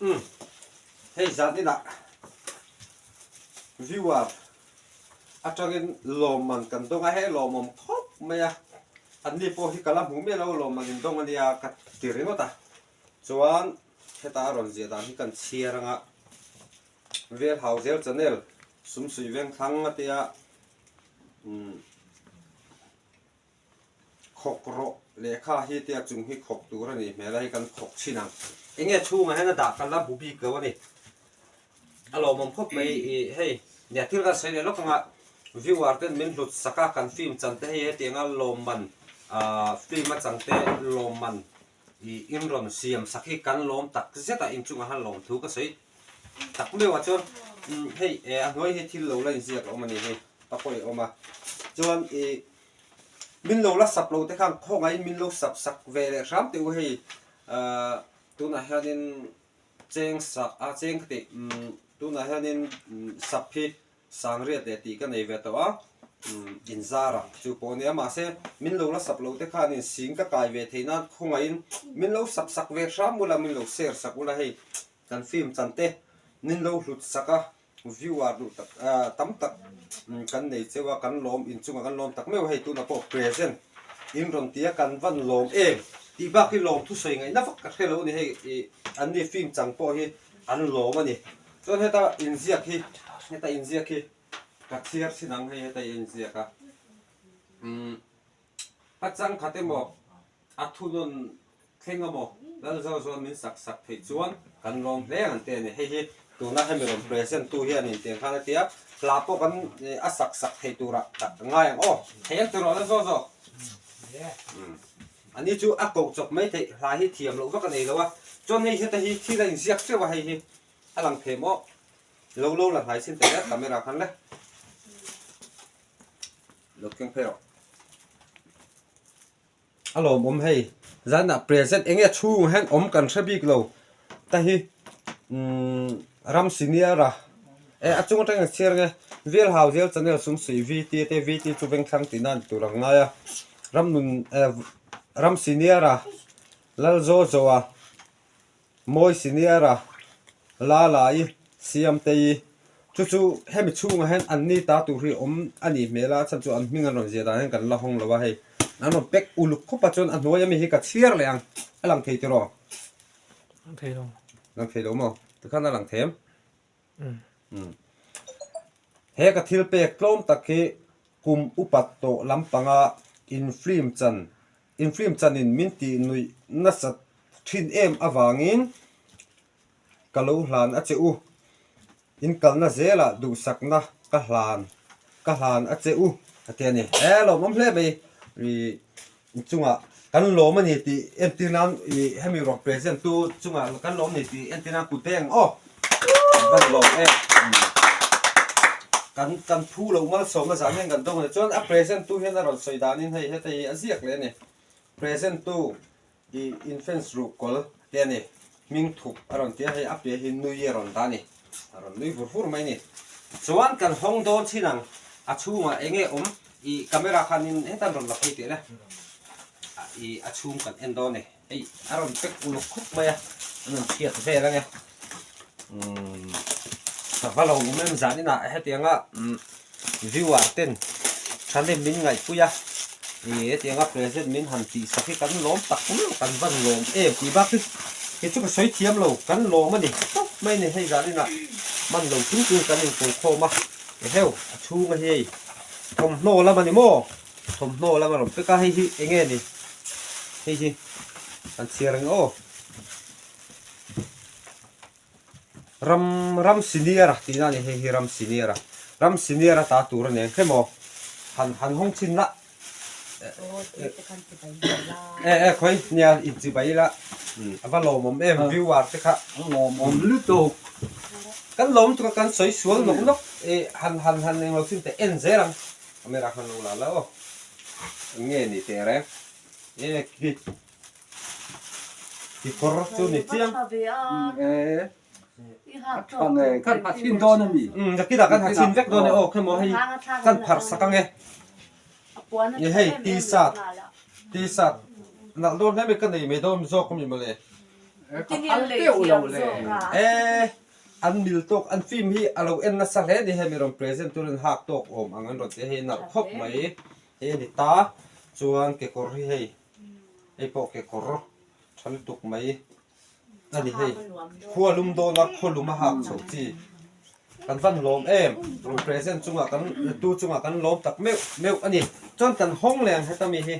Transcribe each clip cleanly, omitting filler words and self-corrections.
Umm hei zan inah viewer atangin lawmman kan dawng a, hei lawmawm khawp mai a, anni pawh hi ka la hmu miah lo lawmman in dawng ania ka ti ringawt a, chuan heta a rawn ziah dan hi kan chhiar anga Velhau zel channel Sumsuih Vengthlang a tia umm. Khawk rawh lehkha hi tia chung hi khawk tur a nih hmel a hei kan khawk thin ang. Enge chhungah hian a dah kan la hmu bik lo a ni. A lawmawm khawp mai i hei nia thil kan sawi leh lawk anga viewer ten min hlut sak a kan film chan te hei hetianga lawmman ah film a chang te lawmman i in rawn siam sak hi kan lawm tak zet a inchungah han lawm thu ka sawi tak meuh ah chuan hei a hnuai hi thil lo la inziak a awm a ni hei a pawi a awm a chuan i Min lo la sap lo te khan khawngaihin min lo sap sak ve leh hram teh u hei ahh tunah hianin cheng sak a cheng ka tih umm tunah hianin sap hi sangriat leh tih ka nei ve tawh a umm inzara chu pawh a nia mahse min lo la sap lo te khanin sing ka kai ve theih nan khawngaihin min lo sap sak ve hram ula min lo share sak ula hei kan film chan te min lo hlut sak a. Viewer duh tak tam tak kan nei cheu a, kan lawm inchungah kan lawm tak meuh a, hei tunah pawh present in rawn ti a, kan van lawm em tih bak hi lawm thusawi ngaihna vak ka hre lo a ni, hei ih an ni film chang pawh hi an lawm a ni. Chuan heta inziak hi heta inziak hi ka chhiar chhin ang hei heta i inziak a, umm a changkhat emaw A thunawn thleng a maw? Lalzo zawn min sak sak theih chuan kan lawm hle ang te a ni. Hei hi tuna hemi rawn present tu hian in tiang khan a ti a, hla pawh kan a sak sak thei turah tak ngai ang aw. Thei ang tiraw Lalzo zaw? A ni chu a koh chawp mai theih, hla hi thiam loh vak a nei lo a. Chuan hei heta hi thil a inziak teuh a hei hi a lang thei maw? Lo lo la hnai chhin teh le camera khan le. Lo keng phei rawh. A lawmawm hei, zanah present eng nge chhungah hian awm kan hre bik lo ta hi umm ram senior a eh a chung atangin chhiar nge Vel Hau Zel channel sum suih VT te VT chu vengthlang tih nan tur ang ngai a ram nun eh ram senior a Lalzo zo a. Mawi Senior a, Lala-i, Siamtei-i, chu chu hemi chhungah hian an ni ta tur hi awm a nih hmel a, chhan chu an hming an rawn zia dan hian kan la hawng lo a hei. An rawn pack uluk khawp a chuan a hnuai ami hi ka chhiar leh ang, a lang thei tiraw? Lang thei lo. Lang thei lo maw? Tikhan a lang thei em? Umm. He ka thil pek tlawm tak hi kum upat tawh lampanga inflim chan inflim chanin min tih nuih nasat thin em avangin ka lo hlan a che u. In kalna zelah duhsakna ka hlan ka hlan a che u a ti a ni. He lawmawm hle mai ih Chungah kan lawm a ni tih entir nan ih hemi rawn present tu chungah kan lawm a ni tih entir nan kut beng aw van lawm em kan kan phu loh malsawmna zan hian kan dawng a ni chuan a present tu hian a rawn sawi danin hei heta hi a ziak leh a ni present tu ih in fans ruh kawl te a ni hming thup a rawn ti a hei a piah hi nui a rawn dah a ni. A rawn nui vur vur mai a ni. Chuan kan hawng dawn chin ang a chhungah eng nge awm ih camera khanin hetan rawn la phei teh le ih a chhung kan en dawn e hei a rawn pack uluk khawp mai a an rawn chhiat vel ange umm ka va lo awm em zan inah hetianga umm Viewer ten thahnem min ngaihpui a, ih hetianga present min han tih sak hi kan lawm tak meuh kan van lawm em tih bak hi kei chu ka sawi thiam lo, kan lawm a ni tawp mai a ni hei zan inah man lo chung chung kan inkalkhawm a, eheu a chhunga hi hei thawmhnaw lam a ni maw thawmhnaw lam a rawn pek a hei hi eng nge ni hei hi kan chhiar ang aw. Ram ram senior a tihna a ni hei hi ram senior a ram senior a ta tur a ni ang khe maw han han hawng chhin la e e khawi nia in chi bai ila a va lawmawm em viewer te kha lawmawm lutuk kan lawm lutuk a kan sawi sual nawk nawk e han han han englo chin teh en zel ang camera khan lo la la aw eng nge ni teh reng e khi Kekawr chu ni chiang. Kan ha chhin dawn a mi? Umm nakina kan ha chhin vek dawn e aw khemaw hei kan pharh sak ange. Ni hei t-shirt t-shirt nalh dawn hle mai ka nei mai dawn zawk a mi mawle. Ka phal teuh lo le. E an mil tawk an film hi a lo en nasa hle ni hemi rawn present turin hak tawk awm ang an rawn ti a hei nalh khawp mai hei a ni ta chuan kekawr hi hei hei pawh kekawr tha lutuk mai a ni hei khua lum dawn a khaw lum a hak chho chi kan van lawm em rawn present chungah kan tu chungah kan lawm tak meuh meuh a ni chuan kan hawng leh ang heta mi hi.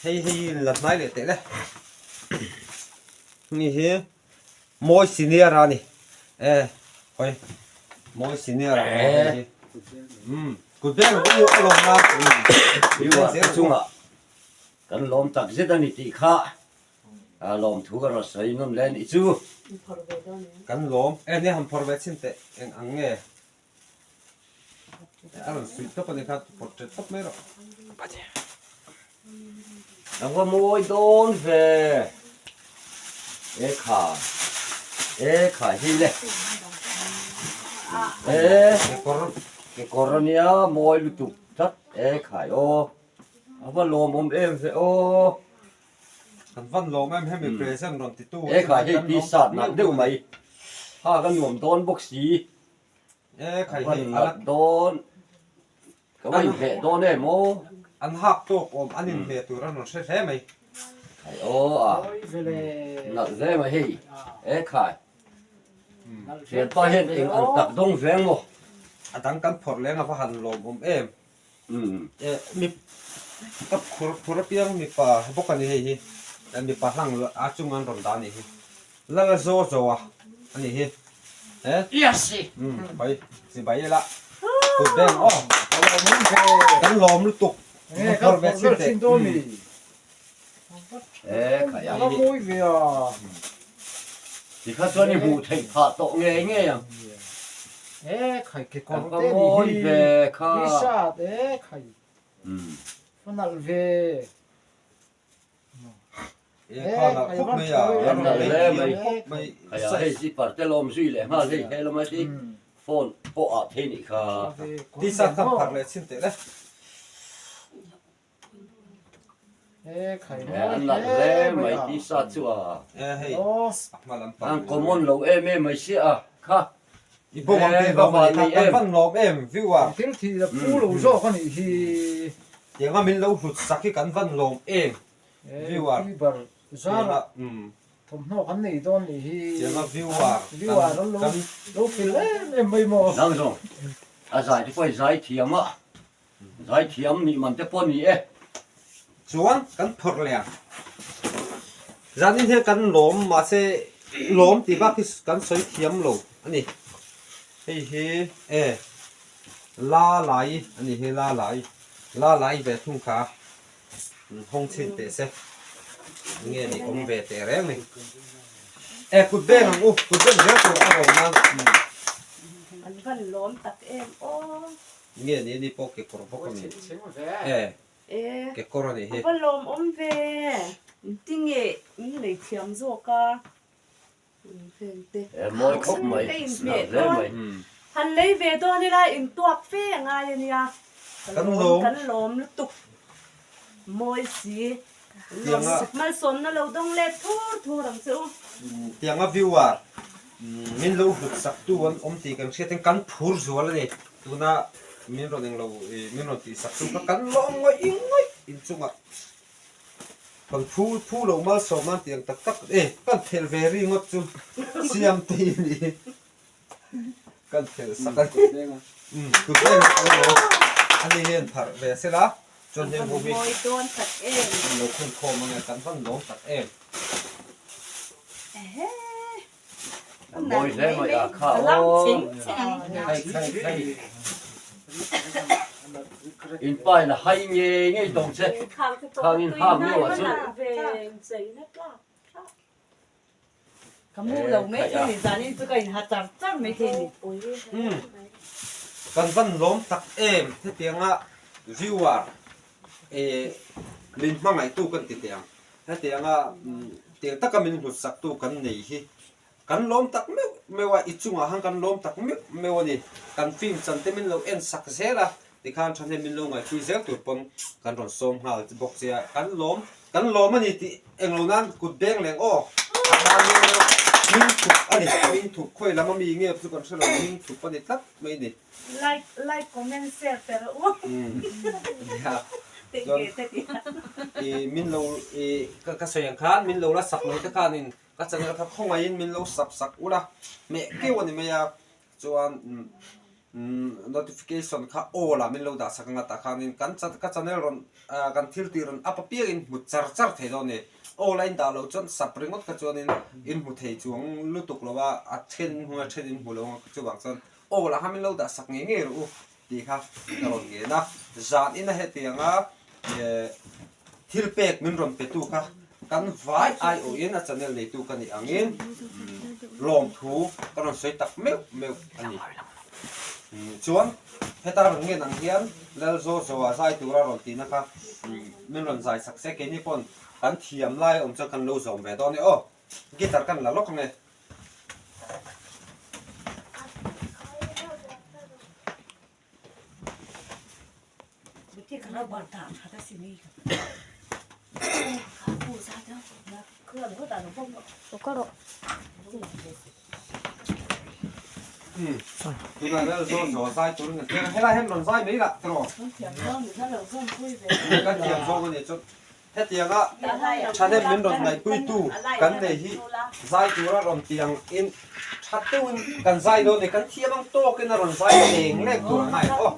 Hei hei in la hnai leh teh le. Ni hi mawi senior a ni. E hoi mawi senior a hei hi. Um kut beng u a lawm na. Iwa chungah kan lawm tak zet a ni tih kha lawm thu ka rawn sawi nawn le nih chu. Kan lawm e nia han phawrh ve chhin teh eng ang nge. A rawn suih tawp a ni kha portrait tawp mai rawh. A va mawi dawn ve. E kha e kha hi le. E kekawr kekawr ania mawi lutuk tlat e khai aw. A va lawmawm em ve aw. Kan van lawm em hemi present rawn titu. E kha hei t-shirt nalh deuh mai. Ha ka nuam dawn bawk si. E khai hei a la dawn ka va inhmeh dawn em aw. An hak tawk awm an inhmeh tur an rawn hre hle mai. Khai aw a nalh hle mai hei e khai thianpa hian eng ang tak dawng veng maw. A dang kan phawrh leng a va han lawmawm em. E mi ka phur phur apiang mipa bawk a ni hei hi mipa hlang a chunga an rawn dah a nih hi lal a zaw zo a a nih hi e umm pai chi bai ila kut beng aw kan lawm lutuk ka phur ve chin teh Tikha chuan i hmuh theih phah tawh ngei ngei ang. Kan va mawi ve kha. Hei zipper te lawm zui leh nghal hei he lama hi phone pawh ah thei nih kha. T-shirt kha phar leh chhin teh le. An nalh hle mai tisa chu a an common lo em em mai sia a kha I bawm ang tih lawm a ni kha kan van lawm em view a Thil thih la phu lo zawk a nih hi. Tianga min lo hlut sak hi kan van lawm em view a Bar zara thawmhnaw kan nei dawn nih hi. Tianga view a View a lo lo feel em em mai maw. Nang zawng a zai te pawh i zai thiam a. Zaithiam nih man te pawh ni e. Chuan kan phawrh leh ang. Zanin hian kan lawm mahse lawm tih bak hi kan sawi thiam lo a ni. Hei hi e la lai a ni hi la lai la lai ve thung kha hawng chhin teh se nge ni awm ve teh reng ni. E kut beng ang u kut beng zel tur a rawn nan. An van lawm tak em aw. Nge ni ni pawh kekawr bawk a ni. E kekawr a nih hi. A va lawmawm ve. Tinge min lei thiam zawk a. E mawi khawp mai. Nalh hle mai. Han lei ve dawn ila intuak fe a ngai a nia. Kan lawm. Kan lawm lutuk. Mawi si. Malsawmna lo dawng let thur thur ang che u. Tianga viewer min lo hlut sak tu an awm tih kan hriat in kan phur zual a ni. Tuna min rawn englo min rawn tih sak tu kha kan lawm ngawih ngawih inchungah kan phu phu lo malsawm nan tiang tak tak e kan thelh ve ri ngawt chu siam te i ni. Kan thelh sak a ni. Umm kut beng a lo a ni hian pharh ve sela chuan heng ho hi an lo khung khawm ange kan van lawm tak em. Mawi hle mai a kha aw. Khai khai khai. In pa in a hai ngei ngei tawng che. Khang in hak meuh ah chu. Ka mu lo mai thei ni, zanin chu ka inha char char mai thei ni. Umm kan van lawm tak em hetianga viewer eh min hmangaihtu kan ti teh ang hetianga tiang taka min hlut saktu kan nei hi kan lawm tak meuh meuh a i chungah han kan lawm tak meuh meuh a ni kan film chan te min lo en sak zel a tikhan thahnem min lo ngaihpui zel tur pawn kan rawn sawm nghal bawk che a kan lawm kan lawm a ni tih englo nan kut beng leng aw. Khan hming thup a ni, hming thup khawi lam ami nge chu kan hre lo, hming thup a ni tlat mai a ni. Like like comment share pe rawh u. Chuan i min lo i ka sawi ang khan min lo la sak lo te khanin ka channel kha khawngaihin min lo sub sak ula hmeh keuh a ni mai a chuan notification kha all ah min lo dah sak anga tah khanin kan ka channel rawn kan thil tih rawn up apiangin hmu char char thei dawn a ni. All a in dah loh chuan sub ringawt kha chuanin in hmu thei chuang lutuk lo a, a then in hmu a then in hmu lo ang chuvang chuan all ah khan min lo dah sak ngei ngei rawh u tih kha ka rawn ngen a. Zan ina hetianga thil pek min rawn pe tu kha kan vai aiawhin a channel neitu ka nih angin lawmthu ka rawn sawi tak meuh meuh a ni. Chuan heta rawn ngen ang hian Lalzawzawah zai tura rawn tihna kha min rawn zai sak se keini pawn kan thiam lai awm chuan kan lo zawm ve dawn e aw. Guitar kan la lawk ang e. Tunah lal zawn zawn zai turin kan tir a, helai hian rawn zai mai lah tiraw? Kan thiam zawng a nih chuan hetianga thahnem min rawn ngaihpuitu kan nei hi zai tura rawn ti ang in tha deuhin kan zai dawn a ni, kan thiam ang tawkin a rawn zai leng leng tur a ngai ang aw.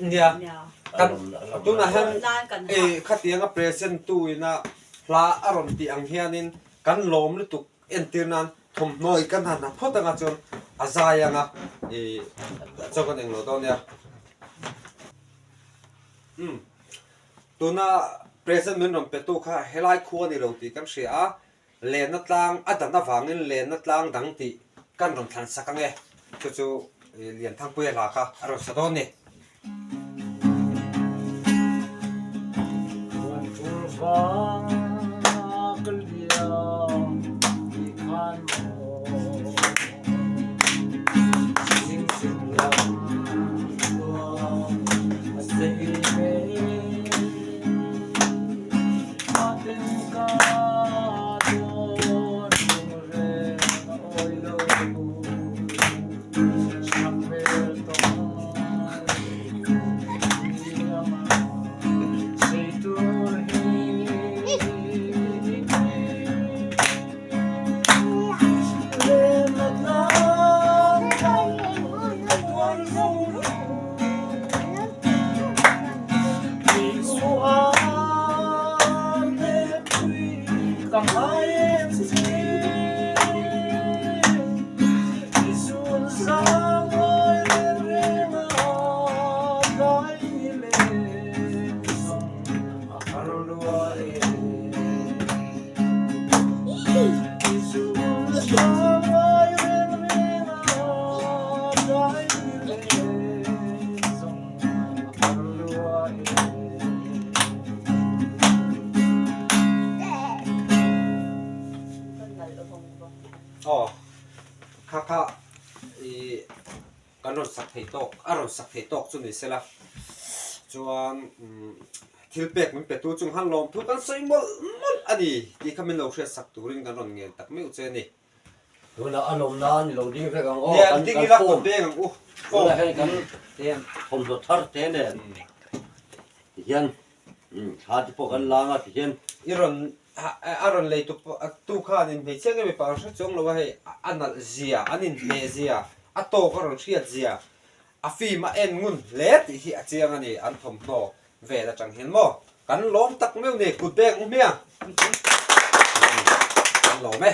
Nia, kan tunah hian khatianga present tu ina hla a rawn tih ang hianin kan lawm lutuk entir nan thawmhnaw i kan han ha phawt anga chuan a zai anga ih chuan kan englo dawn nia. Umm tuna present min rawn pe tu kha helai khua ni lo tih kan hria a, Lenna tlang a dan avangin lenna tlang dang tih kan rawn thlan sak ang e. Chu chu Lianthangpuia hla kha a rawn sa dawn ni. Aw kha kha ih kan rawn sak thei tawk a rawn sak thei tawk chu ni sela chuan umm thil pek min pe tu chung han lawm thu kan sawi mawlh mawlh a ni tih kha min lo hriat sak turin kan rawn ngen tak meuh che a ni. Tunah a lawm nan i lo ding vek ang aw, Nia, kan ding kan ila form kut beng ang u. Tunah hian kan thawmhnaw thar te nen tihian thla te pawh kan lang a tihian. I rawn a rawn lei tu tu khan in hmeichhia nge mipa an hre chuang lo a hei a nalh zia an inhmeh zia a tawk a rawn hriat zia a film a en ngun hle tih hi a chiang a ni an thawmhnaw vel atang hian maw kan lawm tak meuh ni kut beng u hmiang kan lawm e.